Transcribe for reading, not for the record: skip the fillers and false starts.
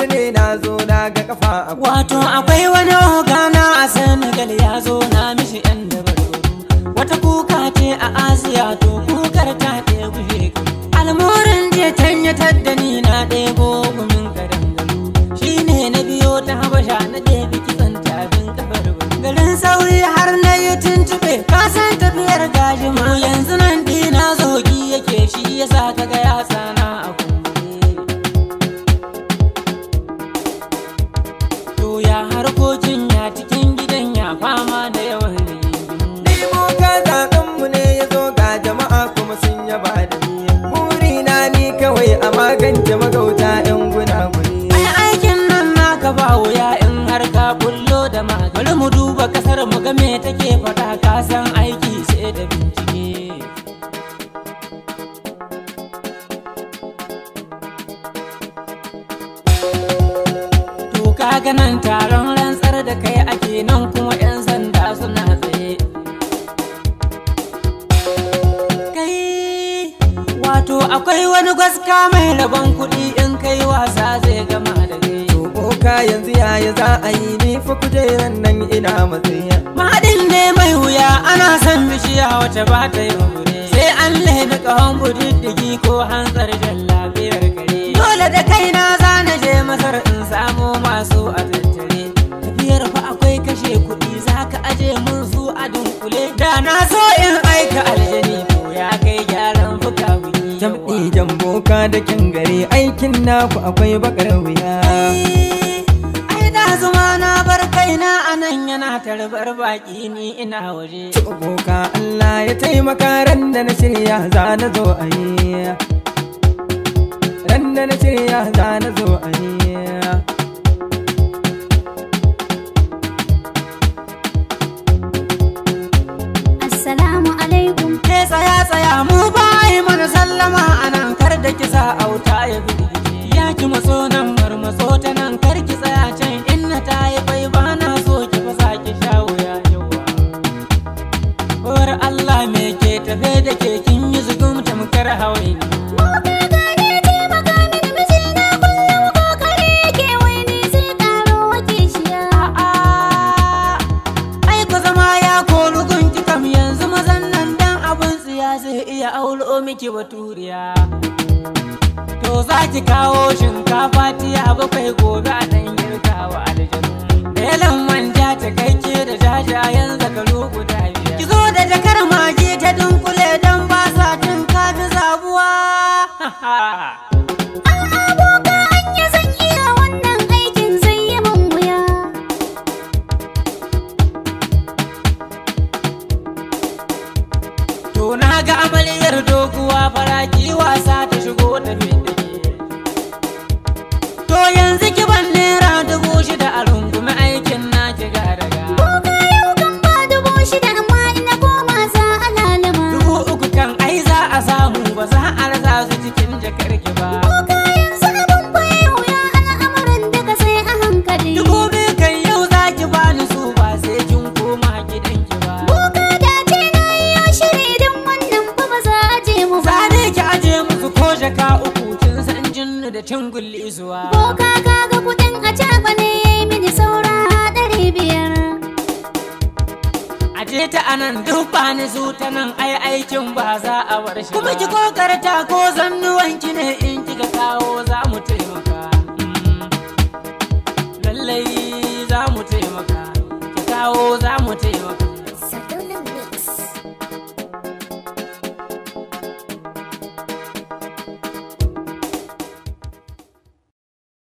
ne na zo na ga kafa a Wato akwai wani ogana a Senegal ya zo na mishi yan dabarbaru. Wata kuka ce a Asiya to kukar ta ɗebu shekaru. Almurin je can ya tadda ni na ɗebo gumin kadangaru. Shi ne na biyo ta Habasha na ɗebi kitsan tafin kafar bari. Garin sauri har na yi tuntuɓe ka san tafiyar gajima. Yanzu nan dina zogi yake shi yasa kaga ya tsana a kumbure. To ya harkokin ya cikin gidan ya fama da yawan rigingimu. Ni boka zaɓen mu ne ya zo ga jama'a kuma sun yaba da ni. Burina ni kawai a magance magauta 'yan gunaguni. Ai aikin nan naka ba wuya in har ka bullo da magani. Bari mu duba kasar mu ga me take faɗa ka san aiki sai da bincike. To kaga nan taron rantsar da kai ake nan kuma 'yan sanda suna tsaye. Kai wato akwai wani gwaska mai rabon kuɗi in kai wasa zai gama da kai. To boka yanzu yaya za a yi ni fa kujeran nan ina matsayi. Mahaɗin ne mai wuya ana son bishiya wacce ba ta yi hure. Sai an laifi ƙahon budiddigi ko hantsar jan lafiyar kare. Dole da kaina za na je Masar in samo masu a tattare. Tafiyar fa akwai kashe kuɗi za ka aje mun su a dunkule. Da na so in aika aljani to ya kai gyaran fuka-fuki. Jam'i jan boka da kin gari aikin naku akwai bakar wuya. Ai da zuma na bar kaina a nan yana tarbar baki ni ina waje. To boka Allah ya taimaka ran da na shirya za na zo a yi. Ran da na shirya za na zo a yi. Assalamu alaikum. Ke tsaya tsaya mu ba yi mana sallama a nan kar da kisa auta ya firgice. Ya ki matso nan marmatso ta nan kar ki tsaya can inna ta yi bai ba na so ki fasa ki sha wuya yawa. Kowar Allah me ke tafe da ke kin yi zugum tamkar hawaini. Boka gane taimaka mini mijina kullum kokari yake wai ni zai karo kishiya. A'a, ai ku zama ya kori gunki kam yanzu mazan nan dan abun tsiya zai iya aulo miki baturiya. To za ki kawo shinkafa tiya bakwai gobe a ɗan girka wa aljanu. Da yalan manja ta kai ke da jajayen zakaru guda biyar. Ki zo da jakar mage ta dunkule don ba sa cin kafi zabuwa. A'a boka anya zan iya wannan aikin zai yi min wuya. To na ga amaryar doguwa faraki wasa ta shigo ta fitike. To yanzu ki ban ₦6,000 a rungumi aikin na ki ga daga. Boka yau kan ba 6,000 amma ina koma za a lalama. 3,000 kan ai za a samu ba za a rasa su cikin jakar ki ba. Boka yanzu abun fa yayi wuya al'amuran duka sai a hankali. 2,000 kan yau za ki bani su ba sai kin koma gidanki ba. Boka da ce na yi shiri don wannan fa ba za a je mu ba. Zane ki aje musu ko jaka uku kin san jinnu da cin gulli zuwa. Boka kaga kudin a caɓa ne ya yi mini saura 500. Aje ta anan duk ba ni su ta nan ai aikin ba za a bar shi ba. Kuma ki kokarta ko zannuwanki ne in kika kawo za mu taimaka. Lallai za mu taimaka. Ki kawo za mu taimaka.